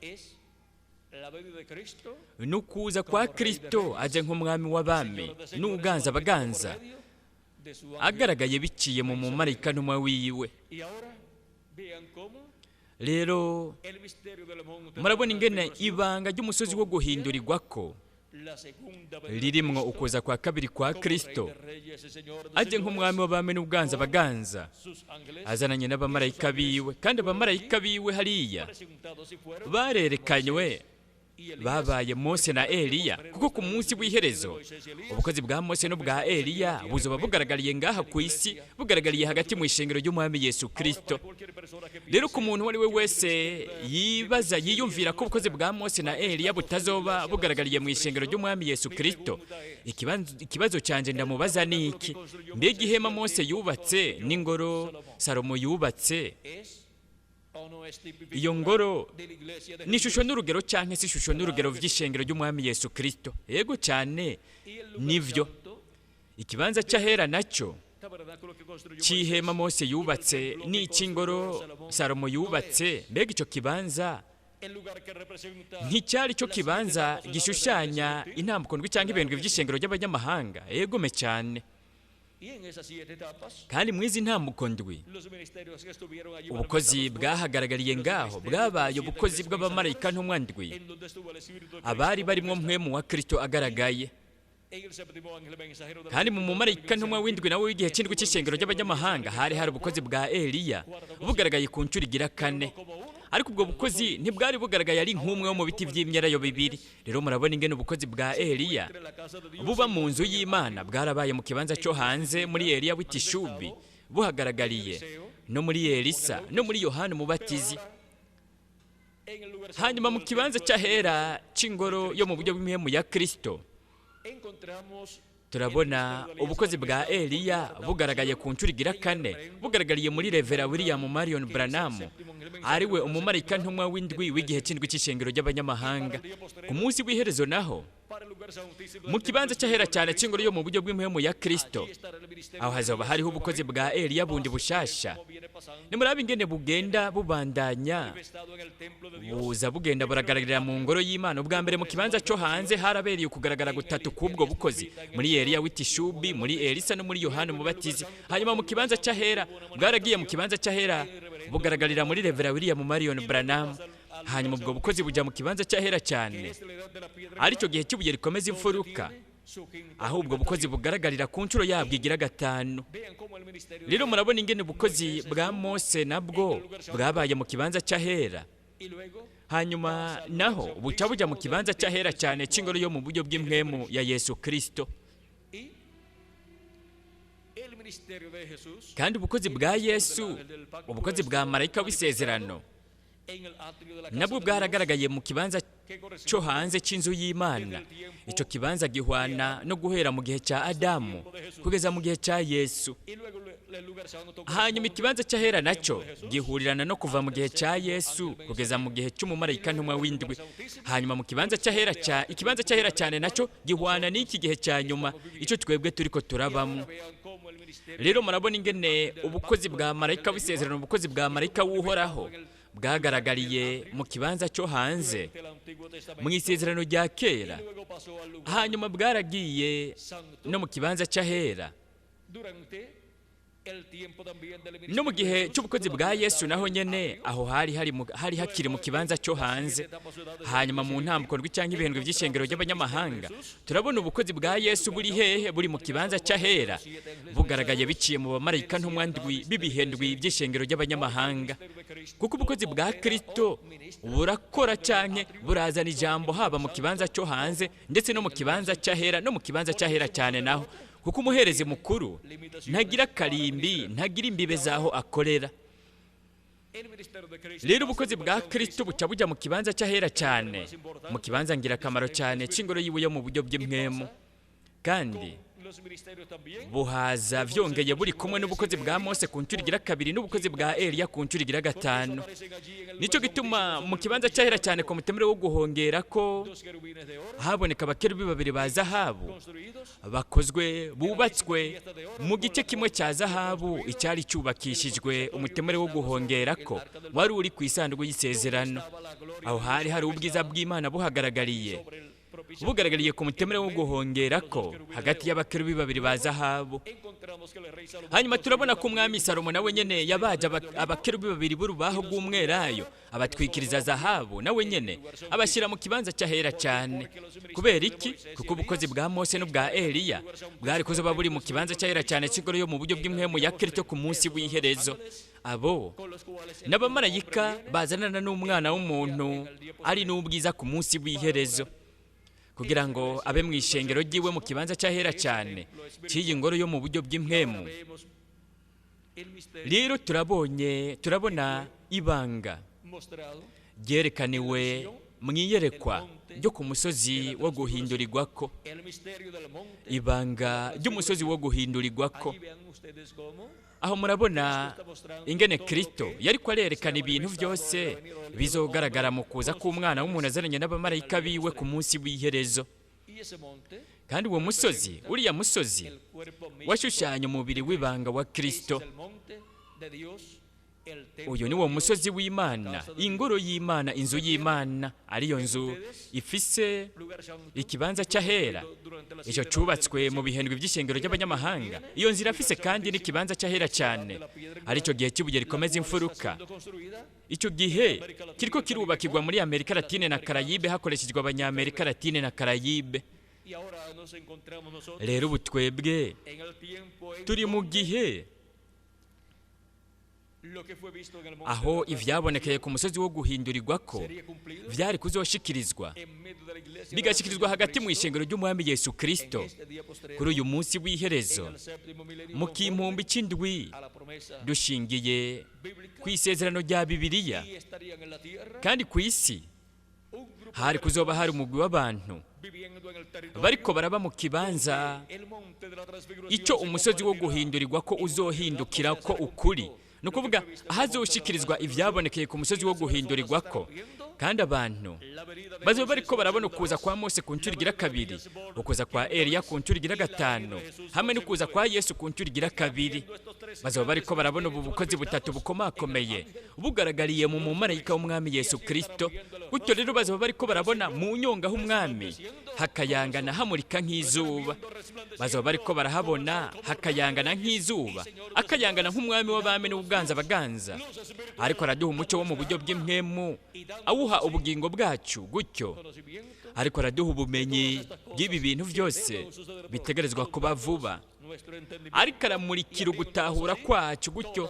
S2: n'ukuza kwa Kristo aje nk'Umwami w'abami n'Ubuganza baganza, agaragaye biciye mu mumarayika ntumwa wiwe. Rero murabona ingene ibanga ry'umusozi wo guhindurirwa ko ririmwo ukuza kwa kabiri kwa Kristo, aje nk'Umwami w'abami n'Ubuganza baganza, azananye n'abamarayika biwe. Kandi abamarayika biwe hariya barerekanywe. Babaye Mose na Eliya, kuko ku munsi w'iherezo ubukozi bwa Mose n'ubwa Eliya buzoba bugaragariye ngaha ku isi, bugaragariye hagati mu ishengero ry'Umwami Yesu Kristo. Rero ku muntu uwo ari we wese yibaza, yiyumvira ko ubukozi bwa Mose na Eliya butazoba bugaragariye mu ishengero ry'Umwami Yesu Kristo, ikibazo cyanjye ndamubaza ni iki: mbega ihema Mose yubatse n'ingoro Salomo yubatse, iyo ngoro ni ishusho n'urugero cyangwa se ishusho n'urugero by'ishengero ry'Umwami Yesu Kristo? Yego cyane, nivyo. Ikibanza cy'ahera nacyo cy'ihema Mose yubatse n'icy'ingoro Salomo yubatse, mbega icyo kibanza nticyari cyo kibanza gishushanya intambwe ndwi cyangwa ibendwe by'ishengero ry'abanyamahanga? Yegome cyane. Kandi mu izi ntambuko ndwi, ubukozi bwahagaragariye ngaho bwabaye ubukozi bw'abamarayika ntumwa ndwi, abari barimo Mpwemu wa Kristo agaragaye. Kandi mu mumarayika ntumwa w'indwi nawe w'igihe cy'indwi cy'ishengero ry'abanyamahanga hari hari ubukozi bwa Eliya bugaragaye ku nshuro igira kane, ariko ubwo bukozi ntibwari bugaragaye ari nk'umwe wo mu biti by'imyelayo bibiri. Rero murabona ingene ubukozi bwa Eliya buba mu nzu y'Imana bwarabaye mu kibanza cyo hanze muri Eliya w'itishubi, buhagaragariye no muri Elisa no muri Yohana Umubatizi. Hanyuma mu kibanza cy'ahera cy'ingoro yo mu buryo bw'imihemu ya Kristo turabona ubukozi bwa Eliya bugaragaye ku nshuro igira kane, bugaragariye muri Revera William Marion Branham, ariwe umumarayika ntumwa w'indwi w'igihe cy'indwi cy'ishengero ry'abanyamahanga. Ku munsi w'iherezo naho, mu kibanza cy'ahera cyane cy'ingoro yo mu buryo bw'imihemu ya Kristo, aho hazoba hariho ubukozi bwa Eliya bundi bushasha. Nimuraba ingene bugenda bubandanya buza, bugenda buragaragarira mu ngoro y'Imana. Ubwa mbere mu kibanza cyo hanze harabereye ukugaragara gutatu k'ubwo bukozi: muri Eliya w'itishubi, muri Elisa no muri Yohana Umubatizi. Hanyuma mu kibanza cy'ahera bwaragiye mu kibanza cy'ahera, bugaragarira muri Revera William Marion Branham. Hanyuma ubwo bukozi bujya mu kibanza cy'ahera cyane, aricyo gihe cy'ibuye rikomeza imfuruka, aho ubwo bukozi bugaragarira ku nshuro yabwo igira gatanu. Rero murabona ingene ubukozi bwa Mose nabwo bwabaye mu kibanza cy'ahera, hanyuma naho buca bujya mu kibanza cy'ahera cyane cy'ingoro yo mu buryo bw'impwemu ya Yesu Kristo. Kandi ubukozi bwa Yesu, ubukozi bwa marayika w'isezerano, nabwo bwaragaragaye mu kibanza cyo hanze cy'inzu y'Imana. Icyo kibanza gihwana no guhera mu gihe cya Adamu kugeza mu gihe cya Yesu. Hanyuma ikibanza cy'ahera nacyo gihurirana no kuva mu gihe cya Yesu kugeza mu gihe cy'umumarayika ntumwa w'indwi. Hanyuma mu kibanza cy'ahera cya ikibanza cy'ahera cyane nacyo gihwana n'iki gihe cya nyuma, icyo twebwe turiko turabamo. Rero murabona ingene ubukozi bwa marayika w'isezerano, ubukozi bwa marayika w'Uhoraho bwagaragariye mu kibanza cyo hanze mu isezerano rya kera, hanyuma bwaragiye no mu kibanza cy'ahera. No mu gihe cy'ubukozi bwa Yesu naho nyene aho hari hari hakiri mu kibanza cyo hanze. Hanyuma mu ntambuko ndwi cyangwa ibihembwe by'ishengero ry'abanyamahanga turabona ubukozi bwa Yesu buri hehe? Buri mu kibanza cy'ahera, bugaragaye biciye mu bamarayika ntumwa ndwi b'ibihendwi by'ishengero ry'abanyamahanga. Kuko ubukozi bwa Kristo burakora canke burazana ijambo haba mu kibanza cyo hanze ndetse no mu kibanza cy'ahera, no mu kibanza cy'ahera cyane naho, kuko umuherezi mukuru ntagira karimbi, ntagira imbibe zaho akorera. Rero ubukozi bwa Kristo buca bujya mu kibanza cy'ahera cyane, mu kibanza ngirakamaro cyane cy'ingoro yiwe yo mu buryo bw'impwemu, kandi buhaza vyongeye buri kumwe n'ubukozi bwa Mose ku nshuro igira kabiri n'ubukozi bwa Eliya ku nshuro igira gatanu. Nicyo gituma mu kibanza cy'ahera cyane ku mutemere wo guhongera ko haboneka abakerubi babiri ba zahabu bakozwe, bubatswe mu gice kimwe cya zahabu icyari cyubakishijwe umutemere wo guhongera ko wari uri ku isanduku y'isezerano. Aho hari hari ubwiza bw'Imana buhagaragariye, bugaragariye ku mutemere wo guhongera ko hagati y'abakerubi babiri ba zahabu. Hanyuma turabona ko umwami Salomo nawe nyene yabaje abakerubi babiri b'urubaho rw'umwelayo, abatwikiriza zahabu, nawe nyene abashyira mu kibanza cy'ahera cyane. Kubera iki? Kuko ubukozi bwa Mose n'ubwa Eliya bwari kuzoba buri mu kibanza cy'ahera cyane cy'ingoro yo mu buryo bw'impwemu ya Kristo ku munsi w'iherezo. Abo
S1: con los cuales el
S2: n'abamarayika
S1: hombre viene
S2: bazanana n'umwana w'umuntu ari n'ubwiza ku munsi w'iherezo, kugira ngo abe mu ishengero ry'iwe mu kibanza cy'ahera cyane cy'iyi ngoro yo mu buryo bw'impwemu.
S1: Vemos el misterio
S2: Rero turabonye, turabona ibanga
S1: mostrado
S2: ryerekaniwe mu iyerekwa ryo ku musozi wo guhindurirwako,
S1: el misterio del monte.
S2: Ibanga ry'umusozi wo guhindurirwako.
S1: Allí vean ustedes cómo
S2: Aho murabona ingene Kristo yariko arerekana ibintu byose bizogaragara mu kuza k'umwana w'umuntu azananye n'abamarayika biwe ku munsi w'iherezo.
S1: Y ese monte,
S2: Kandi uwo musozi, uriya musozi
S1: el cuerpo místico
S2: washushanya umubiri w'ibanga wa
S1: es
S2: Kristo.
S1: el monte de Dios, el templo
S2: Uyu ni
S1: de
S2: wo
S1: Dios,
S2: musozi w'Imana, ingoro y'Imana, inzu y'Imana, ariyo nzu ifise
S1: lugar santo
S2: ikibanza cy'ahera,
S1: durante las
S2: icyo cyubatswe mu bihendwi by'ishengero ry'abanyamahanga. Iyo nzira ifise kandi n'ikibanza cy'ahera cyane, aricyo gihe cy'ibuye rikomeza imfuruka.
S1: Construida
S2: Icyo gihe kiriko kirubakirwa muri Amerika Latine na Karayibe, hakoreshejwe Abanyamerika Latine na Karayibe.
S1: Y ahora nos encontramos nosotros
S2: Rero ubu twebwe
S1: en el tiempo en
S2: turi mu gihe
S1: lo que fue visto en el monte
S2: aho
S1: de la
S2: ivyabonekeye ku musozi wo guhindurirwako
S1: sería cumplido
S2: vyari kuzoshikirizwa,
S1: en medio de la iglesia de
S2: bigashikirizwa hagati mu
S1: Cristo
S2: ishengero ry'umwami Yesu Kristo
S1: en este día postrero,
S2: kuri uyu munsi w'iherezo,
S1: en el séptimo milenio,
S2: mu
S1: conforme
S2: kimpumbi c'indwi,
S1: a la promesa
S2: dushingiye
S1: bíblica,
S2: ku isezerano rya Bibiliya.
S1: y estarían en la tierra
S2: Kandi ku isi
S1: un grupo
S2: hari kuzoba hari umugwi w'abantu
S1: viviendo en el territorio
S2: bariko baraba mu kibanza
S1: el monte de la transfiguración
S2: icyo
S1: se
S2: umusozi wo
S1: convertirá
S2: guhindurirwa ko uzohindukira ko ukuri, ni ukuvuga ahazoshikirizwa ivyabonekeye ku musozi wo guhindurirwa ko. Kandi abantu
S1: la venida de
S2: bazoba
S1: Moisés
S2: bariko
S1: por
S2: barabona
S1: segunda
S2: ukuza
S1: vez,
S2: kwa Mose ku nshuro igira
S1: la venida de
S2: kabiri,
S1: Elías por
S2: ukuza kwa Eliya ku nshuro igira gatanu, hamwe n'ukuza kwa Yesu ku nshuro igira kabiri. Bazoba bariko barabona ubu bukozi butatu bukomakomeye bugaragariye mu mumarayika w'umwami Yesu Kristo. Gutyo rero bazoba bariko barabona mu nyonga h'umwami hakayangana hamurika nk'izuba. Bazoba bariko barahabona hakayangana nk'izuba, akayangana nk'umwami w'abami n'ubwanza baganza, ariko araduha umucyo wo mu buryo bw'impwemu, awuha ubugingo bwacu. Gutyo
S1: conocimiento
S2: ariko araduha ubumenyi bw'ibi bintu byose bitegerezwa kuba vuba,
S1: nuestro entendimiento
S2: ariko aramurikira ugutahura kwacu. Gutyo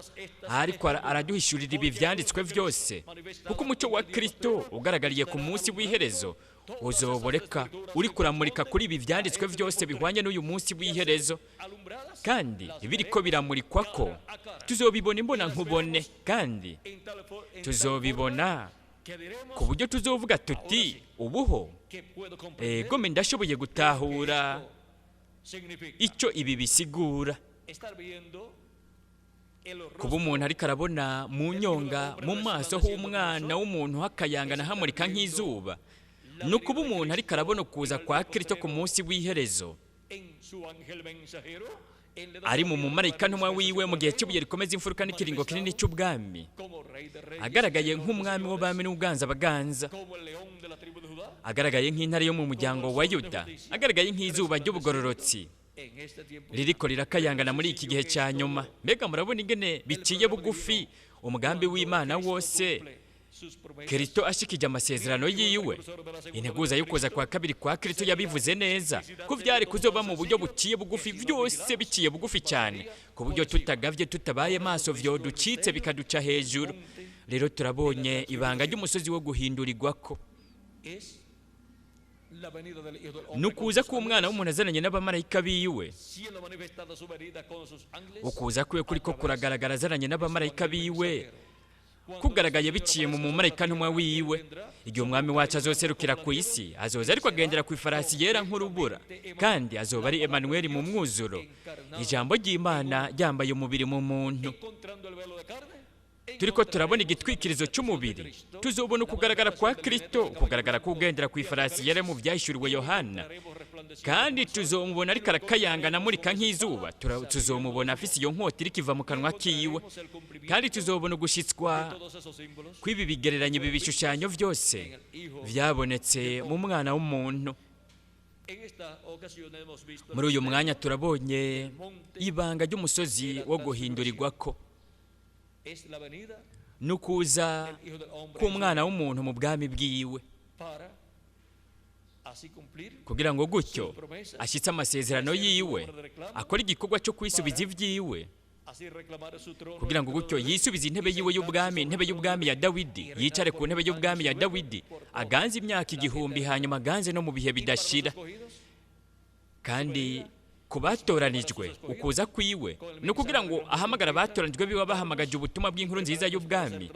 S2: ariko araduhishurira ibi byanditswe byose, kuko umucyo wa Kristo ugaragariye ku munsi w'iherezo uzoboreka uri kuramurika kuri ibi byanditswe byose bihwanye n'uyu munsi w'iherezo.
S1: Alumbradas
S2: Kandi ibiriko biramurikwa ko tuzobibona imbona nkubone, kandi
S1: en tal
S2: tuzobibona
S1: que diremos
S2: ku buryo tuzovuga tuti: "Ubuho
S1: que puedo comprender
S2: egome ndashoboye gutahura
S1: esto significa
S2: icyo ibi bisigura."
S1: estar viendo el
S2: Kuba umuntu ariko arabona mu nyonga mu maso h'umwana w'umuntu hakayangana hamurika nk'izuba, ni ukuba umuntu ariko arabona ukuza kwa Kristo ku munsi w'iherezo
S1: en su ángel mensajero en la edad
S2: ari mu mumarayika ntumwa wiwe, mu gihe cy'ibuye rikomeza imfuruka n'ikiringo kinini cy'ubwami,
S1: como rey de reyes,
S2: agaragaye nk'umwami w'abami n'ubwanza baganza,
S1: como el león de la tribu de Judá
S2: agaragaye nk'intare yo mu muryango wa Yuda, agaragaye nk'izuba ry'ubugororotsi
S1: en este tiempo.
S2: ririko rirakayangana muri iki gihe cya nyuma. Mbega murabona ingene biciye bugufi umugambi w'Imana wose,
S1: Sus promesas
S2: Kristo ashikije amasezerano yiwe! Integuza y'ukuza kwa kabiri kwa Kristo yabivuze neza ko byari kuzoba mu buryo buciye bugufi, byose biciye bugufi cyane, ku buryo tutagavye, tutabaye maso, vyoducitse bikaduca hejuru. Rero turabonye ibanga ry'umusozi wo guhindurirwako
S1: es la venida del Hijo del Hombre
S2: ni ukuza
S1: con sus
S2: k'umwana
S1: ángeles,
S2: w'umuntu azananye n'abamarayika biwe.
S1: siendo manifestada su venida con sus ángeles
S2: Ukuza kwiwe kuriko kuragaragara azananye n'abamarayika biwe,
S1: Cuando
S2: kugaragaye
S1: el Señor
S2: biciye mu
S1: aparezca
S2: mumarayika
S1: sobre la
S2: ntumwa
S1: tierra,
S2: wiwe.
S1: él vendrá
S2: Igihe umwami wacu azoserukira ku isi, azoza ariko agendera ku ifarasi yera nk'urubura, kandi azoba ari Emanuweli mu mwuzuro, ijambo ry'Imana ryambaye umubiri mu muntu.
S1: Encontrando el velo de carne,
S2: Turiko turabona igitwikirizo cy'umubiri, tuzobona ukugaragara kwa Kristo, ukugaragara k'ugendera ku ifarasi yera mu byahishuriwe Yohana, kandi tuzomubona ariko arakayangana amurika nk'izuba. Tuzomubona afise iyo nkota iriko iva mu kanwa kiwe, kandi tuzobona ugushitswa
S1: todos esos símbolos
S2: kw'ibi bigereranyo, ibi bishushanyo byose byabonetse mu mwana w'umuntu.
S1: En esta ocasión hemos visto
S2: Muri uyu mwanya turabonye ibanga ry'umusozi wo guhindurirwako
S1: es la venida
S2: ni ukuza
S1: del Hijo del Hombre
S2: k'umwana w'umuntu mu bwami bwiwe,
S1: para así cumplir
S2: kugira ngo gutyo ashyitse amasezerano yiwe, akora igikorwa cyo kwisubiza ibyiwe. Kugira ngo gutyo yisubize intebe yiwe y'ubwami, intebe y'ubwami ya Dawidi, yicare ku ntebe y'ubwami ya Dawidi, aganze imyaka 1000, hanyuma aganze no mu bihe bidashira. Kandi ku batoranijwe, ukuza kwiwe ni ukugira ngo ahamagara abatoranijwe biwe, bahamagaje ubutumwa bw'inkuru nziza y'ubwami,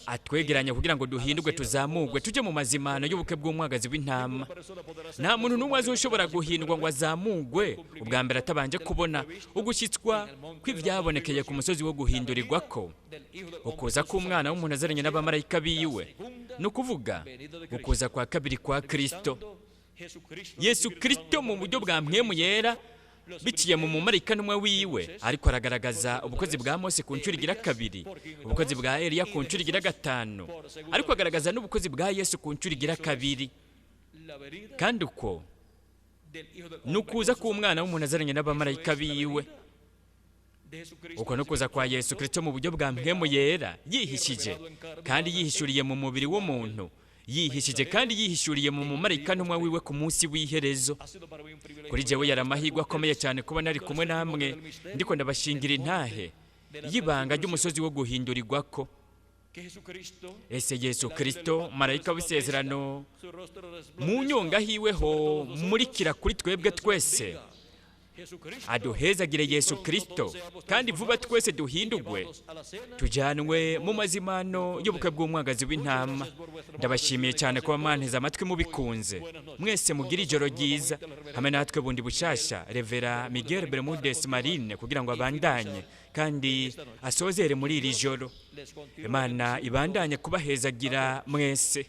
S2: atwegeranya kugira ngo duhindurwe, tuzamugwe, tujye mu mazimano y'ubukwe bw'umwagazi w'intama. Nta muntu n'umwe azoshobora guhindurwa ngo azamugwe ubwa mbere atabanje kubona ugushyitswa kw'ibyabonekeye ku musozi wo guhindurirwa ko ukuza k'umwana w'umuntu azaranye n'abamarayika biwe, ni ukuvuga ukuza kwa kabiri kwa Kristo. Yesu Kristo mu buryo bwa Mpwemu Yera, biciye mu mumarayika n'umwe wiwe, ariko aragaragaza ubukozi bwa Mose ku nshuro igira kabiri, ubukozi bwa Eliya ku nshuro igira gatanu, ariko agaragaza n'ubukozi bwa Yesu ku nshuro igira kabiri. Kandi uko ni ukuza k'umwana w'umuntu azaranye n'abamarayika biwe. Uko no kuza kwa Yesu Kristo mu buryo bwa Mpwemu Yera, yihishije kandi yihishuriye mu mubiri w'umuntu, yihishije kandi yihishuriye mu mumarayika ntumwa wiwe ku munsi w'iherezo. Kuri jewe yari amahirwe akomeye cyane kuba nari kumwe namwe ndiko ndabashingira intahe y'ibanga ry'umusozi wo guhindurirwako. Ese Yesu Kristo, marayika w'isezerano, mu nyonga hiwe ho murikira kuri twebwe twese, aduhezagire Yesu Kristo, kandi vuba twese duhindugwe, tujyanwe mu mazimano y'ubukwe bw'umwagazi w'intama. Ndabashimiye cyane kuba mwanteze amatwi mubikunze. Mwese mugire ijoro ryiza. Hamwe natwe bundi bushasha Revera Miguel Bermudez Marine, kugira ngo abandanye kandi asozere muri iri joro. Imana ibandanye kubahezagira mwese.